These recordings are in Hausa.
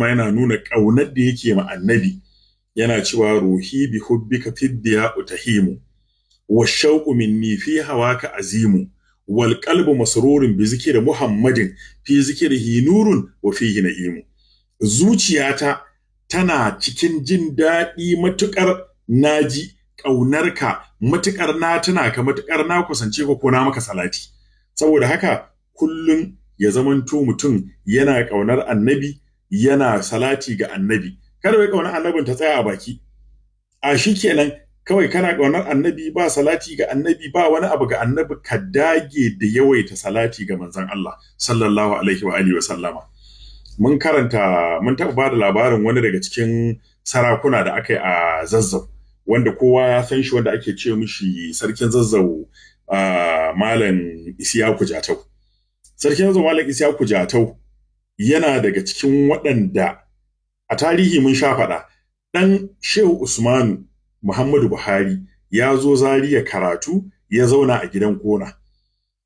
Yana nuna ƙaunar da yake ma Annabi, yana cewa: "Ruhi bi hubbika fiddiya utahimu, wa shauqu minni fi hawaka azimu, wal qalbu masrurun bi zikri Muhammadin, fi zikrihi nurun wa fihi na'imu." Zuciyata tana cikin jin daɗi matuƙar naji ƙaunarka, matuƙar na tuna ka, matuƙar na kusance ka ko na maka salati. Saboda haka kullum ya zamanto mutum yana ƙaunar Annabi, yana salati ga Annabi. Kada wai ƙaunar Annabin ta tsaya a baki, a shikenan kawai kana ƙaunar Annabi, ba salati ga Annabi, ba wani abu ga Annabi. Ka dage da yawaita salati ga Manzon Allah sallallahu alaihi wa alihi wa sallama. Mun karanta, mun taɓa ba da labarin wani daga cikin sarakuna da aka yi a Zazzau, wanda kowa ya san shi, wanda ake ce mishi Sarkin Zazzau Malam Isiyaku Jatau. Sarkin Zazzau Malam Isiyaku Jatau yana daga cikin waɗanda a tarihi mun sha faɗa, ɗan Shehu Usmanu, Muhammadu Buhari, ya zo Zaria karatu, ya zauna a gidan Kona.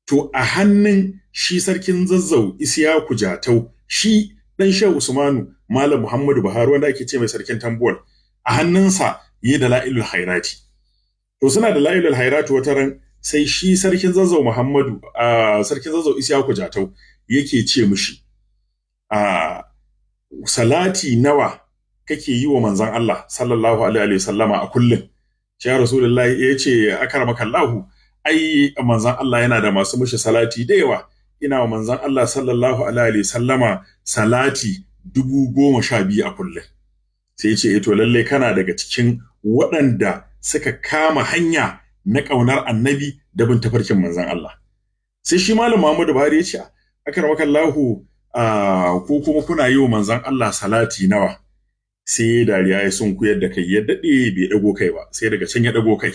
To a hannun shi Sarkin Zazzau Isiyaku Jatau, shi ɗan Shehu Usmanu Malam Muhammadu Buhari, wanda ake ce mai Sarkin Tambuwal, a hannunsa yi da La'ilul Hairati. To suna da La'ilul Hairati, wata ran sai shi Sarkin Zazzau Muhammadu, Sarkin Zazzau Isiyaku Jatau yake ce mishi, "A salati nawa kake yi wa Manzon Allah sallallahu alaihi sallama a kullum?" Ya Rasulullahi, ya ce, "Akramaka Allahu, ai Manzon Allah yana da masu mishi salati da yawa. Ina wa Manzon Allah sallallahu alaihi sallama salati 12,000 a kullum." Sai ya ce, "To lalle kana daga cikin waɗanda suka kama hanya na ƙaunar Annabi da bin tafarkin Manzon Allah." Sai shi Malam Muhammadu Buhari ya ce, "Akramaka Allahu, ko kuma kuna yi wa Manzon Allah salati nawa?" Sai dariya, ya sunkuyar da kai, ya daɗe bai ɗago kai ba, sai daga can ya ɗago kai,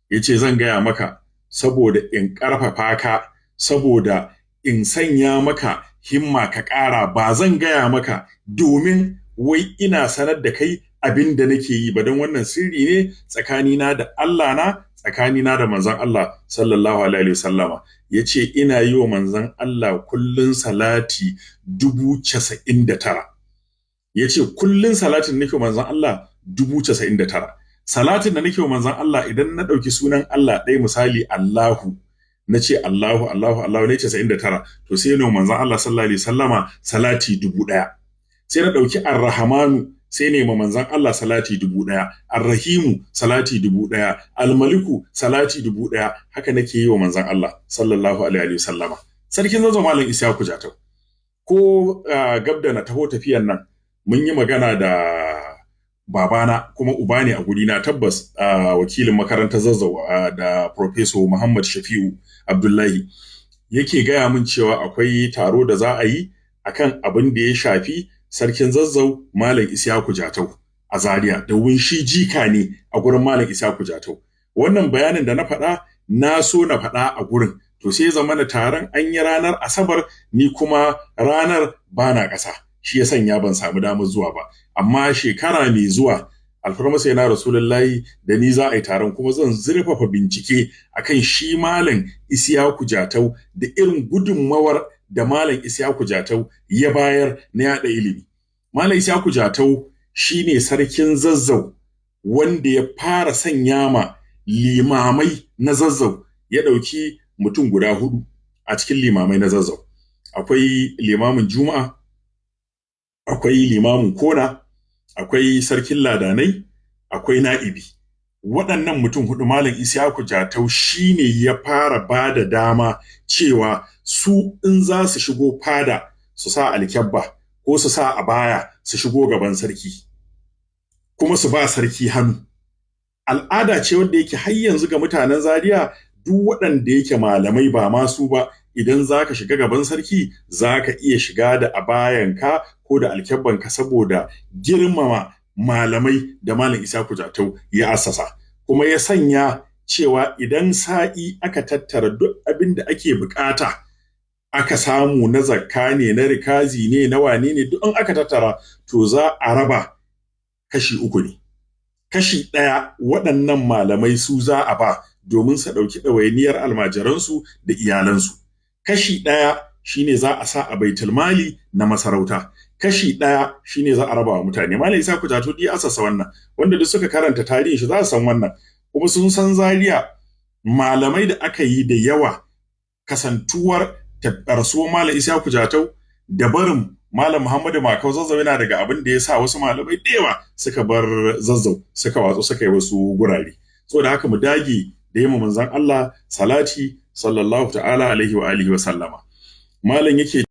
ya ce, "Zan gaya maka saboda in ƙarfafa ka, saboda in sanya maka himma ka ƙara. Ba zan gaya maka domin wai ina sanar da kai abin da nake yi ba, don wannan sirri ne tsakanina da Allah na, tsakanina da Manzon Allah sallallahu alaihi wasallama." Ya ce, "Ina yi wa Manzon Allah kullun salati 99,000." Ya ce, "Kullun salatin nake wa Manzon Allah 99,000. Salatin da nake wa Manzon Allah, idan na ɗauki sunan Allah ɗaya, misali Allahu, na ce Allahu, Allahu, Allahu ne 99, to sai ne Manzon Allah sallallahu alaihi wasallama salati 1000. Sai na ɗauki Arrahamanu, sai ne ma Manzon Allah salati 1000, Arrahimu salati 1000, Almaliku salati 1000. Haka nake yi wa Manzon Allah sallallahu alaihi wasallama." Sarkin Zazzau Malam Ishaku Jatau. Ko gab da na taho tafiyan nan, mun yi magana da babana, kuma uba ne a gurina tabbas, wakilin makarantar Zazzau da Professor Muhammad Shafi'u Abdullahi, yake gaya min cewa akwai taro da za a yi akan abin da ya shafi Sarkin Zazzau Malam Isyaku Jatau a Zaria, domin shi jika ne a gurin Malam Isyaku Jatau. Wannan bayanin da na faɗa, na so na faɗa a gurin, to sai zama na taron an yi ranar Asabar, ni kuma ranar bana ƙasa, shi ya sanya ban samu damar zuwa ba. Amma shekara mai zuwa, alfarma sai na Rasulullahi, da ni za a yi taron, kuma zan zurfafa bincike akan shi Malam Isiyaku Jatau da irin gudunmawar da Malam Isiyaku Jatau ya bayar na yaɗa ilimi. Malam Isiyaku Jatau shine Sarkin Zazzau wanda ya fara sanya ma limamai na Zazzau, ya ɗauki mutum guda hudu a cikin limamai na Zazzau. Akwai limamin Juma'a, akwai limamin Kona, akwai sarkin ladanai, akwai na'ibi. Waɗannan mutum hudu, Malam Isyaku Jatau shine ya fara ba da dama cewa su in za su shigo fada su sa alkyabba ko su sa abaya su shigo gaban sarki, kuma su ba sarki hannu. Al'ada ce wanda yake har yanzu ga mutanen Zaria, duk waɗanda yake malamai ba masu ba, idan za ka shiga gaban sarki za ka iya shiga da abayanka ko da alkyabbanka, saboda girmama malamai da Malam Isaku Jatau ya assasa. Kuma ya sanya cewa idan sa'i aka tattara duk abin da ake bukata aka samu, na zakka ne, na rikazi ne, na wane ne, duk in aka tattara, to za a raba kashi uku ne. Kashi ɗaya waɗannan malamai su za a ba domin su ɗauki ɗawainiyar almajiransu da iyalansu. Kashi ɗaya shine za a sa a baitulmali na masarauta. Kashi ɗaya kuma za a sa a Kashi 1 shine za a raba wa mutane. Malam Isa Jatau ya asasa wannan, wanda duk suka karanta tarihin shi za su san wannan, kuma sun san Zaria malamai da aka yi da yawa. Kasantuwar rasuwar Malam Isa Jatau da barin Malam Muhammadu Makau Zazzau yana daga abin da ya sa wasu malamai da yawa suka bar Zazzau, suka watsu, suka yi wasu gurare. Saboda haka mu dage da yi manzon Allah salati, sallallahu ta'ala alaihi wa alihi wa sallama. Malam yake